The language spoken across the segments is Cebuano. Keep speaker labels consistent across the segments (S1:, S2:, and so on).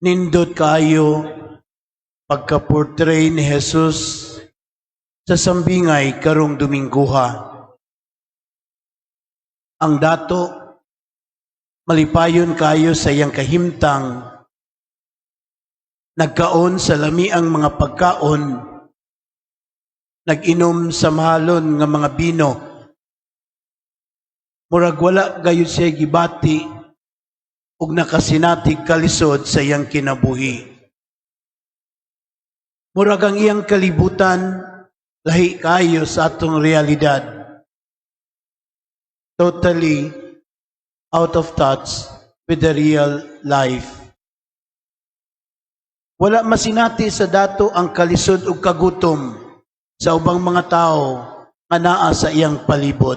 S1: Nindot kaayo pagka-portray ni Jesus sa sambingay karong Domingguha. Ang dato, malipayon kaayo sa iyang kahimtang, nagkaon sa lamiang mga pagkaon, nag-inom sa mahalon nga mga bino. Murag wala gayud siya gibati ug nakasinatig kalisod sa iyang kinabuhi. Murag ang iyang kalibutan lahi kaayo sa atong realidad. Totally out of touch with the real life. Wala masinati sa dato ang kalisod ug kagutom sa ubang mga tao nga naa sa iyang palibot.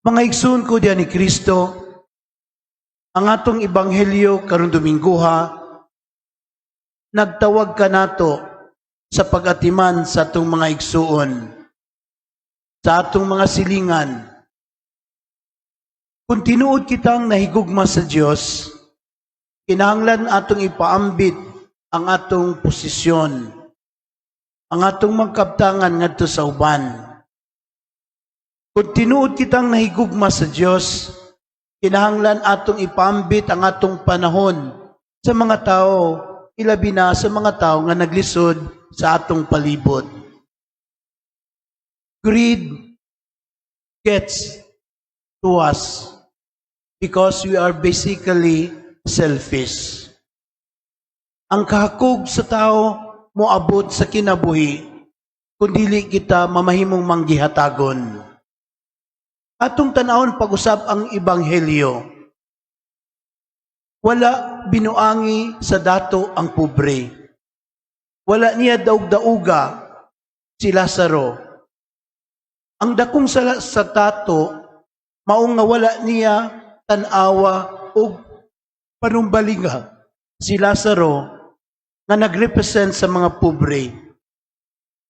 S1: Mga igsoon ko diha ni Kristo, ang atong ebanghelyo karong Domingguha nagtawag kanato sa pag-atiman sa atong mga igsuon, sa atong mga silingan. Kung tinuod kitang nahigugma sa Dios, kinahanglan atong ipaambit ang atong posisyon, ang atong magkabtangan ngadto sa uban. Kung tinuod kitang nahigugma sa Dios, kinahanglan atong ipaambit ang atong panahon sa mga tao, ilabi na sa mga tao nga naglisod sa atong palibot. Greed gets to us because we are basically selfish. Ang kahakog sa tao moabot sa kinabuhi kung dili kita mamahimong manggihatagon. Atong tanawon pag-usab ang ebanghelyo. Wala binuangi sa dato ang pobre. Wala niya daug-dauga si Lazaro. Ang dakong sala sa dato, mao nga wala niya tan-awa og panumbalinga si Lazaro nga nagrepresent sa mga pobre.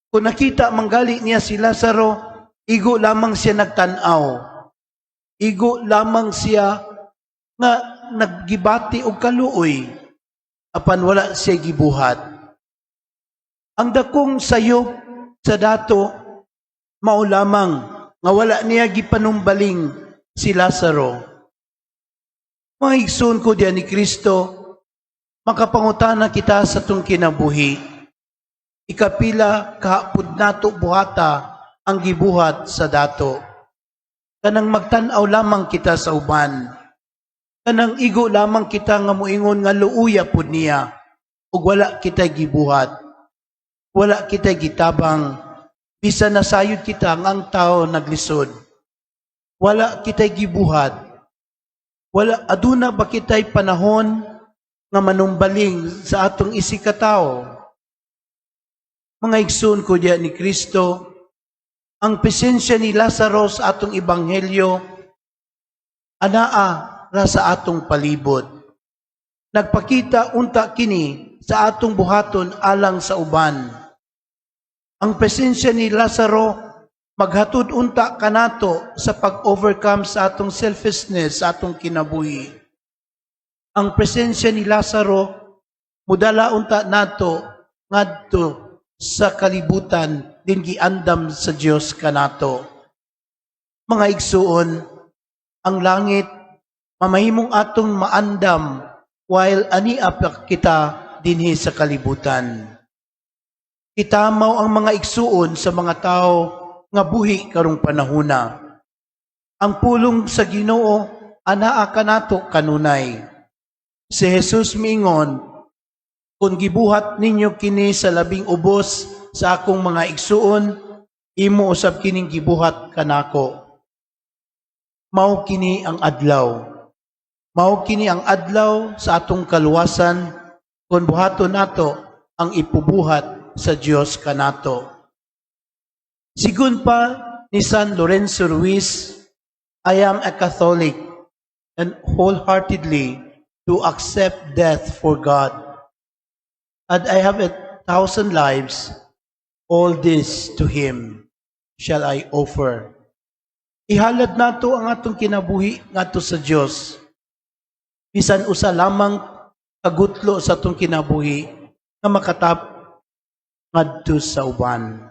S1: Kung nakita manggali niya si Lazaro, igo lamang siya nagtan-aw. Igo lamang siya nga naggibati og kaluoy apan wala siya gibuhat. Ang dakong sayop sa dato, mao lamang nga wala niya gipanumbaling si Lazaro. Mga igsoon ko diha ni Kristo, makapangutana kita sa atong kinabuhi. Ikapila kahapod nato buhata ang gibuhat sa dato? Kanang magtan-aw lamang kita sa uban. Kanang igo lamang kita nga muingon nga luuya pud niya ug wala kita gibuhat. Wala kita gitabang bisan nasayod kita nga ang tao naglisod. Wala kita gibuhat. Wala, aduna ba kita'y panahon nga manumbaling sa atong isigkatawo? Mga igsoon ko diha ni Kristo, ang presensya ni Lazaro sa atong ebanghelyo anaa ra sa atong palibot. Nagpakita unta kini sa atong buhaton alang sa uban. Ang presensya ni Lazaro maghatod unta kanato sa pag-overcome sa atong selfishness sa atong kinabuhi. Ang presensya ni Lazaro mudala unta nato ngadto sa kalibutan din giandam sa Dios kanato. Mga igsuon, ang langit mamahimong atong maandam while ania pa kita dinhi sa kalibutan. Kita mao ang mga igsuon sa mga tao nga buhi karong panahona. Ang pulong sa Ginoo anaa kanato kanunay. Si Jesus miingon, "Kung gibuhat ninyo kini sa labing ubos sa akong mga igsuon, imo usab kining gibuhat kanako." Mao kini ang adlaw. Mao kini ang adlaw sa atong kaluwasan kung buhaton nato ang ipubuhat sa Dios kanato. Sigun pa ni San Lorenzo Ruiz, "I am a Catholic and wholeheartedly to accept death for God. And I have 1,000 lives, all this to Him shall I offer." Ihalad nato ang atong kinabuhi ngadto sa Dios. Bisan usa lamang kagutlo sa atong kinabuhi nga makatabang ngadto sa uban.